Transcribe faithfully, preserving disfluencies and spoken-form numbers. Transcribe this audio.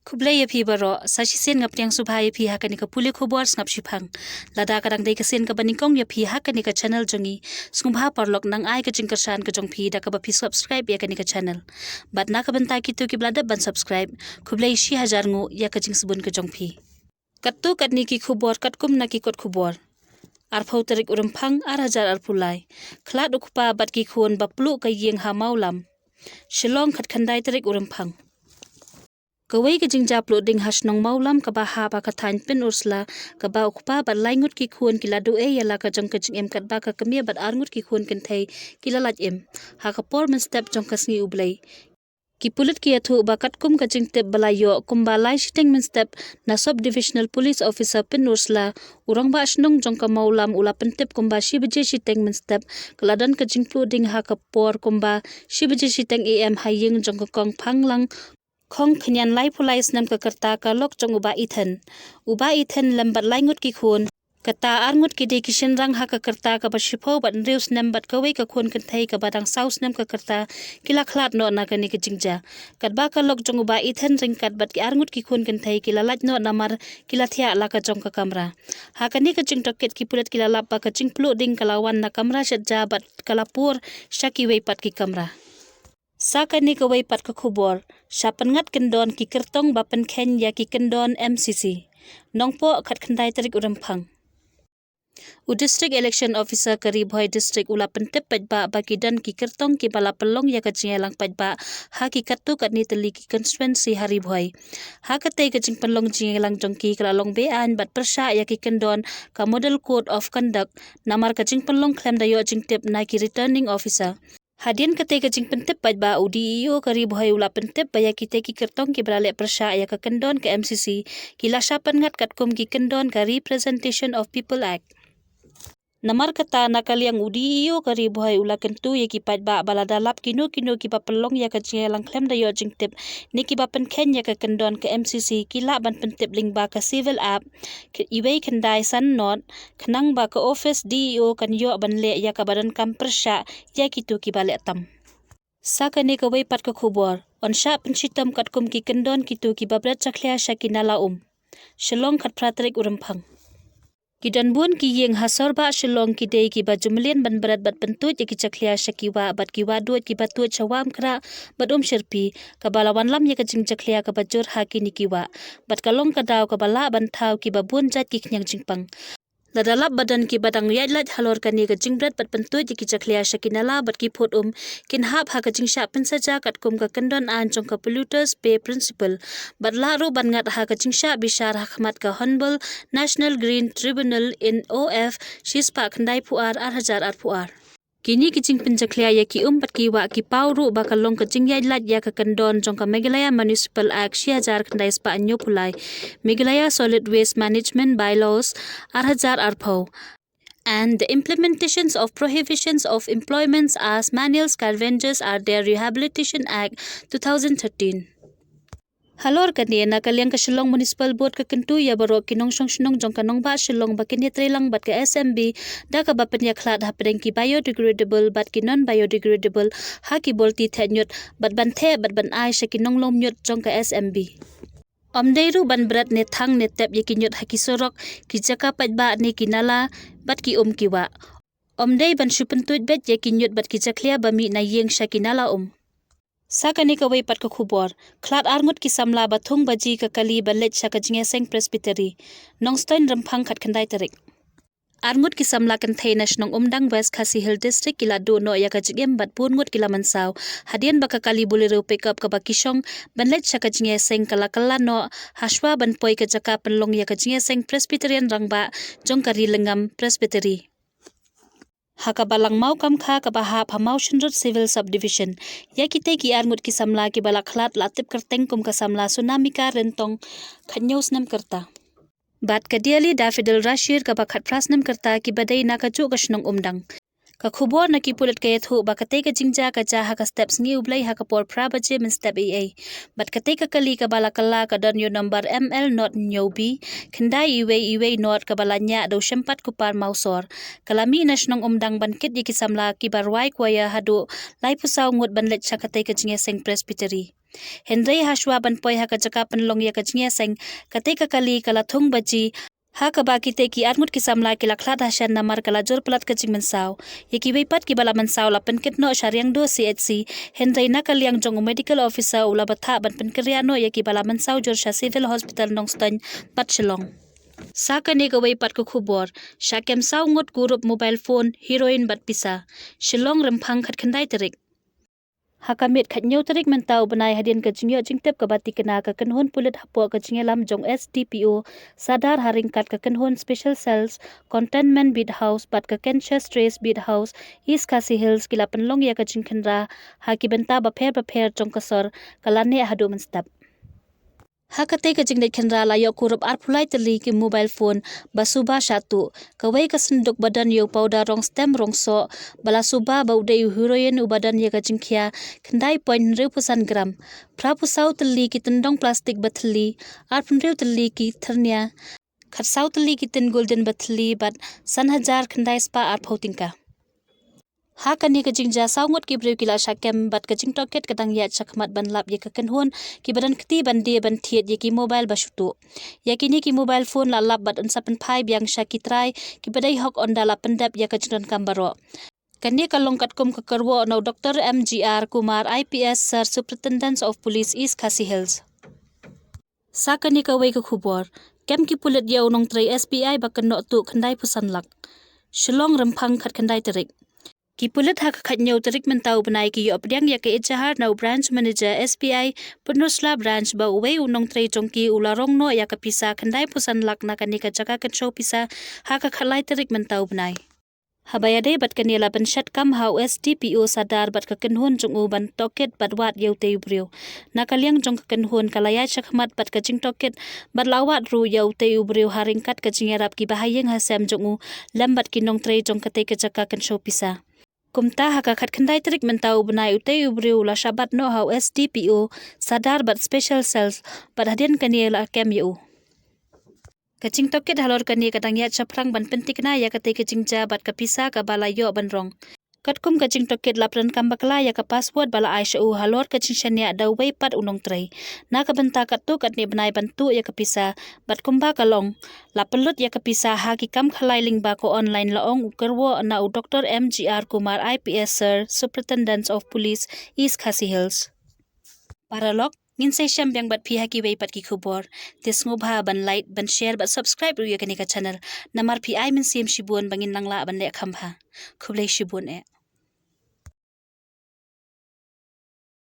Khublei ïa phi baroh, sa shisien nga pdiang sngewbha ïa phi ha kane ka pule khubor sngap shiphang. Lada ka dang dei ka sien kaba nyngkong ïa phi ha kane ka channel jong ngi, sngewbha paralok nang ai ka jingkyrshan ka jong phi da kaba phi subscribe ïa kane ka channel. Bad na ka bynta kito kiba la dep ban subscribe, khublei shi hajar nguh ïa ka jingsbun ka jong phi. Katto katne ki khubor katkum na ki kot khubor. Arphew tarik u Rymphang ar hajar arphew lai. Khlad u kpa bad ki khun ba pluh ka ïing ha Mawlam. Shillong, khatkhyndai tarik u Rymphang. Kawei ka jingjia pluh ding ha shnong Mawlam kaba hap ha ka thaiñ Pynursla, kaba u kpa bad lai ngut ki khun ki la duh ei ïa la ka jong ka jingim, katba ka kmie bad ar ngut ki khun kynthei ki la lait im. Ha ka por mynstep jong ka sngi U Blei. Ki pulit ki ïathuh ba katkum ka jingtip ba la ïoh, kumba lai shiteng mynstep na Sub Divisional Police Officer Pynursla, u rangbah shnong jong ka Mawlam u la pyntip kumba shi baje shiteng mynstep ka la don ka jingpluh ding ha ka por kumba shi baje shiteng A M ha ïing jong ka Kong Phanglang Khong, khyndiat laiphew lai snem ka rta, ka lok jong u Bah Ethan. U Bah Ethan lem bad lai ngut ki khun. Kata ar ngut ki dei ki shynrang ha ka rta, kaba shiphew bad hynriew snem bad kawei ka khun kynthei kaba dang saw snem ka rta, ki la khlad noh na kane ka jingjia. Katba ka lok jong u Bah Ethan ryngkat bad ki ar ngut ki khun kynthei ki la lait noh namar ki la thiah la ka jong ka kamra. Ha kane ka jingtohkit ki pulit ki la lap ba ka jingpluh ding ka la wan na kamra shet ja bad ka la pur sha kiwei pat ki kamra. Sa kane kawei pat ka khubor, shah pynngat kyndon ki kyrtong ba pynkheiñ ïa ki kyndon M C C. Nongpoh, khatkhyndai tarik u Rymphang. U District Election Officer ka Ri Bhoi District u la pyntip paidbah ba ki don ki kyrtong kiba la pynlong ïa ka jingïalang paidbah ha ki katto katne tylli ki constituency ha Ri Bhoi. Ha katei ka jingpynlong jingïalang jong ki ka la long be-aiñ bad pyrshah ïa ki kyndon ka Model Code of Conduct, namar ka jingpynlong khlem da ïoh jingtip na ki Returning Officer. Hadien katei ka jingpyntip paidbah, u D E O ka Ri Bhoi u la pyntip ba ïa kitei ki kyrtong kiba la leh pyrshah ïa ka kyndon ka M C C ki la shah pynngat katkum ki kyndon ka Representation of People Act. Namar kata, na ka liang u D E O ka Ri Bhoi u la kyntu ïa ki paidbah ba lada lap kino kino kiba pynlong ïa ka jingïalang khlem da ïoh jingtip ne kiba pynkheiñ ïa ka kyndon ka M C C, ki lah ban pyntip lyngba ka Civil App, iwei khyndai san nod, khnang ba ka office D E O kan ïoh ban leh ïa kaba donkam pyrshah ïa kito kiba leh tam. Sa kane kawei pat ka khubor, yn shah pynshitom katkum ki kyndon kito kiba bret jakhlia sha ki nala um. Shillong, khatphra tarik u Rymphang. Ki don bun ki ïing ha sorbah Shillong ki dei kiba ju mlien ban bret bad pyntuid ïa ki jakhlia sha ki wah bad ki wah duid kiba tuid sha Wah Umkhrah bad Umshyrpi, kaba la wanlam ïa ka jingjakhlia kaba jur ha kine ki wah. Bad ka long ka daw kaba lah ban thaw kiba bun jait ki khñiang jingpang. Lada lap ba don kiba dang ïaid lait halor kane ka jingbret bad pyntuid ïa ki jakhlia sha ki nala bad ki phut um, kin hap ha ka jingshah pynsaja katkum ka kyndon aiñ jong ka Polluter Pays Principle. Bad lah ruh ban ngat ha ka jingshah bishar ha khmat ka Honorable National Green Tribunal in O F shispah khyndaiphew ar, ar hajar arphew ar. Kine ki jingpynjakhlia ïa ki um bad ki wah ki paw ruh ba ka long ka jingïaid lait ïa ka kyndon jong ka Meghalaya Municipal Act shi hajar khyndai spah hynñiewphew lai, Meghalaya Solid Waste Management Bylaws ar hajar arphew, and the implementations of prohibitions of employments as manual scavengers are their Rehabilitation Act two thousand thirteen. Halor kane, na ka liang ka Shillong Municipal Board ka kyntu ïa baroh ki nongshong shnong jong ka nongbah Shillong ba kin ïatreilang bad ka S M B da kaba pynïakhlad hapdeng ki biodegradable bad ki non-biodegradable ha ki bolti theh ñiut bad ban theh bad ban ai sha ki nonglong ñiut jong ka S M B. Ym dei ruh ban bret ne thang ne tep ïa ki ñiut ha ki surok, ki jaka paidbah ne ki nala bad ki um ki wah. Ym dei ban shu pyntuid beit ïa ki ñiut bad ki jakhlia ba mih na ïing sha ki nala um. Sa kane kawei pat ka khubor, khlad ar ngut ki samla ba thung ba ji ka kali ban leit sha ka jingïaseng Presbytery. Nongstoiñ, Rymphang, khatkhyndai tarik. Ar ngut ki samla kynthei na shnong Umdang, West Khasi Hills District ki la duh noh ïa ka jingim bad bun ngut ki la mynsaw hadien ba ka kali Bolero pickup kaba ki shong ban leit sha ka jingïaseng ka la kylla noh hashwa ban poi ka jaka pynlong ïa ka jingïaseng Presbyterian Rangbah jong ka Ri Lyngngam Presbytery. Ha ka balang Mawkam kha kaba hap ha Mawshynrut Civil Subdivision, ïa kitei ki ar ngut ki samla kiba la khlad la tip kyrteng kum ka samla Sunamika Ryntong, khathynñiew snem ka rta, bad ka Diali Daffodil Rashir, kaba khatphra snem ka rta, kiba dei na kajuh ka shnong Umdang. Ka khubor na ki pulit ka ïathuh ba katei ka jingjia ka jia ha ka step sngi U Blei ha ka por phra baje mynstep eiei. Bad katei ka kali kaba la kylla ka don ïa u nombar M L not hynñiew B khyndai iwei iwei not, kaba la ñiah da u Shympat Kupar Mawsor. Ka la mih na shnong Umdang ban kit ïa ki samla kiba rwai kwaya haduh laiphew saw ngut ban leit sha katei ka jingïaseng Presbytery. Hynrei hashwa ban poi ha ka jaka pynlong ïa ka jingïaseng, katei ka kali ka la thung baji, ha kaba kitei ki arngut ki samla ki la khlad hashen namar ka la jur palat ka jingmynsaw. Ïa kiwei pat kiba la mynsaw la pynkit noh sha Riangdo C H C, hynrei na ka liang jong u medical officer u la bthah ban pynkyrïa noh ïa kiba la mynsaw jur sha Civil Hospital Nongstoiñ bad Shillong. Sa kane kawei pat ka khubor, shah kem saw ngut kurup mobile phone, heroin bad pisa. Shillong, Rymphang, khatkhyndai tarik. Ha ka miet khathynñiew tarik mynta u bnai hadien ka jingïoh jingtip kaba tikna ka kynhun pulit hapoh ka jingïalam jong S D P O Sadar ha ryngkat ka kynhun Special Cells, Cantonment Beat House bad ka Conscious Trace Beat House, East Khasi Hills, ki la pynlong ïa ka jingkhynra ha ki bynta bapher bapher jong ka sor, ka la neh haduh mynstep. Ha katei ka jingleit khynra la ïoh kurup arphew lai tylli ki mobile phone ba suba shah tuh, kawei ka synduk ba don ïa u powder rong stem rong soh ba la suba, ba u dei u heroin uba don ïa ka jingkhia khyndai point hynriewphew san gram, phraphew saw tylli ki tyndong plastik ba thylli, arphew hynriew tylli ki thyrnia, khatsaw tylli ki tin golden ba thylli bad san hajar khyndai spah arphew tyngka. Ha kane ka jingjia saw ngut ki briew ki la shah kem bad ka jingtohkit ka dang ïaid shakhmat ban lap ïa ka kynhun kiba don kti ban die ban thied ïa ki mobile ba shu tuh. Ïa kine ki mobile phone la lap bad yn sa pynphai biang sha ki trai kiba dei hok ynda la pyndep ïa ka jingdonkam baroh. Kane ka long katkum ka kyrwoh na u Doctor M G R Kumar, I P S, Sir Superintendent of Police, East Khasi Hills. Sa kane kawei ka khubor, kem ki pulit ïa u nongtrei S B I ba kynnoh tuh khyndaiphew san lak. Shillong, Rymphang, khatkhyndai tarik. Ki pulit ha ka khathynñiew tarik mynta u bnai ki ïoh pdiang ïa ka ejahar na u branch manager S B I Pynursla branch ba uwei u nongtrei jong ki u la rong noh ïa ka pisa khyndaiphew san lak na kane ka jaka kynshew pisa ha ka khatlai tarik mynta u bnai. Haba ïadei bad kane la pynshet kam ha u S D P O Sadar bad ka kynhun jong u ban tohkit bad wad ïa utei u briew. Na ka liang jong ka kynhun ka la ïaid shakhmat bad ka jingtohkit bad la wad ruh ïa utei u briew ha ryngkat ka jingïarap ki bahaïing hasem jong u lem bad ki nongtrei jong katei ka jaka kynshew pisa. Kumta ha ka khatkhyndai tarik mynta u bnai utei u briew u la shah bat noh ha u S D P O Sadar bad Special Cells bad hadien kane la kem ïa u. Ka jingtohkit halor kane ka dang ïaid shaphrang ban pyntikna ïa katei ka jingjia bad ka pisa kaba la ïoh ban rong. Katkum ka jingtohkit la pyndonkam bakla ïa ka password ba la ai sha u halor ka jingshaniah da uwei pat u nongtrei. Na ka bynta katto katne bnai ban tuh ïa ka pisa bad kumba ka long, la pynlut ïa ka pisa ha ki kam khalai lyngba ka online, la ong u kyrwoh na u Doctor M G R Kumar, I P S, Sir Superintendent of Police, East Khasi Hills. Paralok, ngin sa ïashem biang bad phi ha kiwei pat ki khubor. Te sngewbha ban like, ban share bad subscribe ruh ïa kane ka channel. Namar phi ai mynsiem shibun ba ngin nang lah ban leh kham bha. Khublei shibun eh.